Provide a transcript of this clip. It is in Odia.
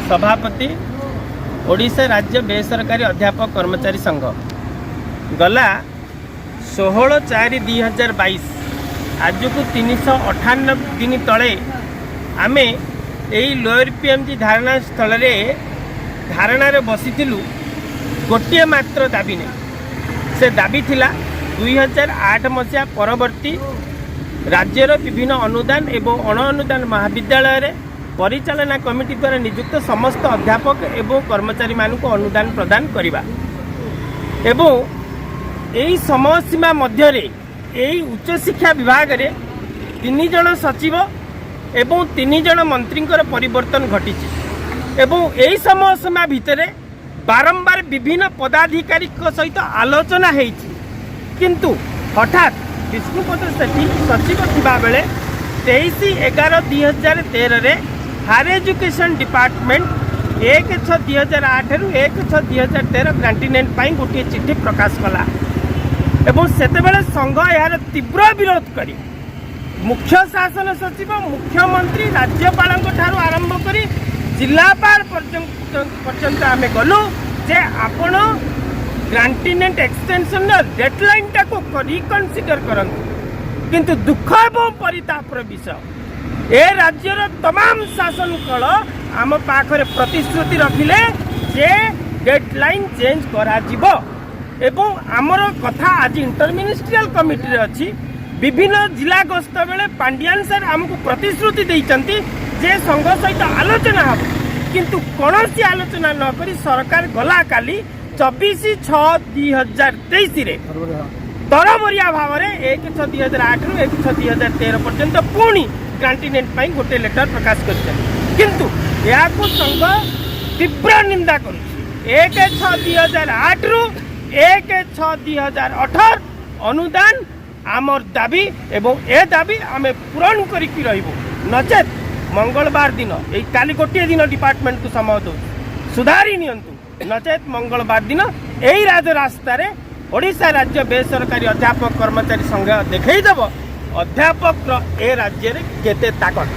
ସଭାପତି, ଓଡ଼ିଶା ରାଜ୍ୟ ବେସରକାରୀ ଅଧ୍ୟାପକ କର୍ମଚାରୀ ସଂଘ। ଗଲା 16/4/2022, ଆଜକୁ 398 ଦିନ ତଳେ ଆମେ ଏଇ ଲୋୟର ପିଏମ୍ଜି ଧାରଣା ସ୍ଥଳରେ ଧାରଣାରେ ବସିଥିଲୁ ଗୋଟିଏ ମାତ୍ର ଦାବି ନେଇ। ସେ ଦାବି ଥିଲା, 2008 ମସିହା ପରବର୍ତ୍ତୀ ରାଜ୍ୟର ବିଭିନ୍ନ ଅନୁଦାନ ଏବଂ ଅଣ ଅନୁଦାନ ମହାବିଦ୍ୟାଳୟରେ ପରିଚାଳନା କମିଟି ଦ୍ୱାରା ନିଯୁକ୍ତ ସମସ୍ତ ଅଧ୍ୟାପକ ଏବଂ କର୍ମଚାରୀମାନଙ୍କୁ ଅନୁଦାନ ପ୍ରଦାନ କରିବା ଏବଂ ଏହି ସମୟସୀମା ମଧ୍ୟରେ ଏହି ଉଚ୍ଚଶିକ୍ଷା ବିଭାଗରେ ତିନି ଜଣ ସଚିବ ଏବଂ ତିନି ଜଣ ମନ୍ତ୍ରୀଙ୍କର ପରିବର୍ତ୍ତନ ଘଟିଛି ଏବଂ ଏହି ସମୟସୀମା ଭିତରେ ବାରମ୍ବାର ବିଭିନ୍ନ ପଦାଧିକାରୀଙ୍କ ସହିତ ଆଲୋଚନା ହେଇଛି। କିନ୍ତୁ ହଠାତ୍ ବିଷ୍ଣୁପଦ ସେଠୀ ସଚିବ ଥିବାବେଳେ 23/11/2013ରେ ହାୟର ଏଜୁକେସନ୍ ଡିପାର୍ଟମେଣ୍ଟ 1/6/2008ରୁ 1/6/2013 ଗ୍ରାଣ୍ଟ-ଇନ୍-ଏଡ୍ ପାଇଁ ଗୋଟିଏ ଚିଠି ପ୍ରକାଶ କଲା ଏବଂ ସେତେବେଳେ ସଂଘ ଏହାର ତୀବ୍ର ବିରୋଧ କରି ମୁଖ୍ୟ ଶାସନ ସଚିବ, ମୁଖ୍ୟମନ୍ତ୍ରୀ, ରାଜ୍ୟପାଳଙ୍କ ଠାରୁ ଆରମ୍ଭ କରି ଜିଲ୍ଲାପାଳ ପର୍ଯ୍ୟନ୍ତ ଆମେ ଗଲୁ ଯେ ଆପଣ ଗ୍ରାଣ୍ଟ-ଇନ୍-ଏଡ୍ ଏକ୍ସଟେନସନର ଡେଡଲାଇନଟାକୁ ରିକନସିଡର କରନ୍ତୁ। କିନ୍ତୁ ଦୁଃଖ ଏବଂ ପରିତାପର ବିଷୟ, ଏ ରାଜ୍ୟର ତମାମ ଶାସନ କଳ ଆମ ପାଖରେ ପ୍ରତିଶ୍ରୁତି ରଖିଲେ ଯେ ଡେଡଲାଇନ୍ ଚେଞ୍ଜ କରାଯିବ ଏବଂ ଆମର କଥା ଆଜି ଇଣ୍ଟରମିନିଷ୍ଟ୍ରିଆଲ କମିଟିରେ ଅଛି। ବିଭିନ୍ନ ଜିଲ୍ଲା ଗସ୍ତ ବେଳେ ପାଣ୍ଡିଆନ ସାର୍ ଆମକୁ ପ୍ରତିଶ୍ରୁତି ଦେଇଛନ୍ତି ଯେ ସଂଘ ସହିତ ଆଲୋଚନା ହେବ। କିନ୍ତୁ କୌଣସି ଆଲୋଚନା ନ କରି ସରକାର ଗଲା କାଲି 24/6/2023ରେ ତରବରିଆ ଭାବରେ 1/6/2008ରୁ 1/6/2013 ପର୍ଯ୍ୟନ୍ତ ପୁଣି ଗ୍ରାଣ୍ଟ-ଇନ୍-ଏଡ୍ ପାଇଁ ଗୋଟେ ଲେଟର ପ୍ରକାଶ କରିଛନ୍ତି। କିନ୍ତୁ ଏହାକୁ ସଂଘ ତୀବ୍ର ନିନ୍ଦା କରୁଛି। 1/6/2008ରୁ 1/6/2018 ଅନୁଦାନ ଆମର ଦାବି ଏବଂ ଏ ଦାବି ଆମେ ପୂରଣ କରିକି ରହିବୁ। ନଚେତ୍ ମଙ୍ଗଳବାର ଦିନ, ଏଇ କାଲି ଗୋଟିଏ ଦିନ ଡିପାର୍ଟମେଣ୍ଟକୁ ସମୟ ଦେଉଛୁ, ସୁଧାରି ନିଅନ୍ତୁ। ନଚେତ୍ ମଙ୍ଗଳବାର ଦିନ ଏଇ ରାଜରାସ୍ତାରେ ଓଡ଼ିଶା ରାଜ୍ୟ ବେସରକାରୀ ଅଧ୍ୟାପକ କର୍ମଚାରୀ ସଂଘ ଦେଖେଇଦେବ ଅଧ୍ୟାପକର ଏ ରାଜ୍ୟରେ କେତେ ତାକତ।